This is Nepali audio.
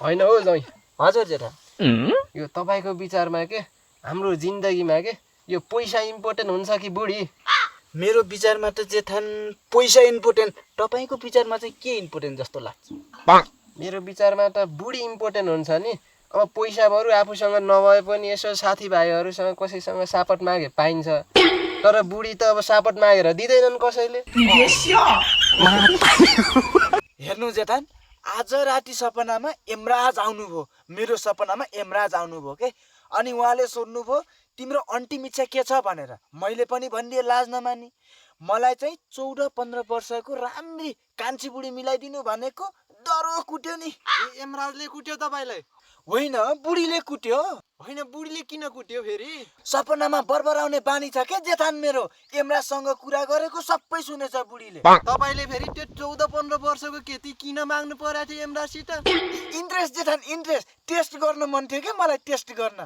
होइन हो जय हजुर जेठा यो तपाईको विचारमा के हाम्रो जिन्दगीमा के यो पैसा इम्पोर्टेन्ट हुन्छ कि बुढी मेरो विचारमा त जेठान पैसा इम्पोर्टेन्ट तपाईको विचारमा चाहिँ के इम्पोर्टेन्ट जस्तो लाग्छ मेरो विचारमा त बुढी इम्पोर्टेन्ट हुन्छ नि अब पैसा बरु आफूसँग नभए पनि यसो साथीभाइहरूसँग कसैसँग सापट मागे पाइन्छ तर बुढी त अब सापट मागेर दिँदैनन् कसैले हेर्नु जेठान आज राति सपनामा यमराज आउनुभयो मेरो सपनामा यमराज आउनुभयो के अनि उहाँले सोध्नुभयो तिम्रो अन्तिम इच्छा के छ भनेर मैले पनि भनिदिएँ लाज नमानी मलाई चाहिँ 14-15 वर्षको राम्री कान्छी बुढी मिलाइदिनु भनेको डरो कुट्यो नि यमराजले कुट्यो तपाईलाई होइन बुढीले कुट्यो होइन बुढीले किन कुट्यो फेरि सपनामा बरबराउने बानी छ के जेठान मेरो यमराजसँग कुरा गरेको सबै सुनेछ बुढीले तपाईले फेरि त्यो 14-15 वर्षको केटी किन माग्नु परेको थियो यमराजसित इन्ट्रेस्ट जेठान इन्ट्रेस्ट टेस्ट गर्न मन थियो के मलाई टेस्ट गर्न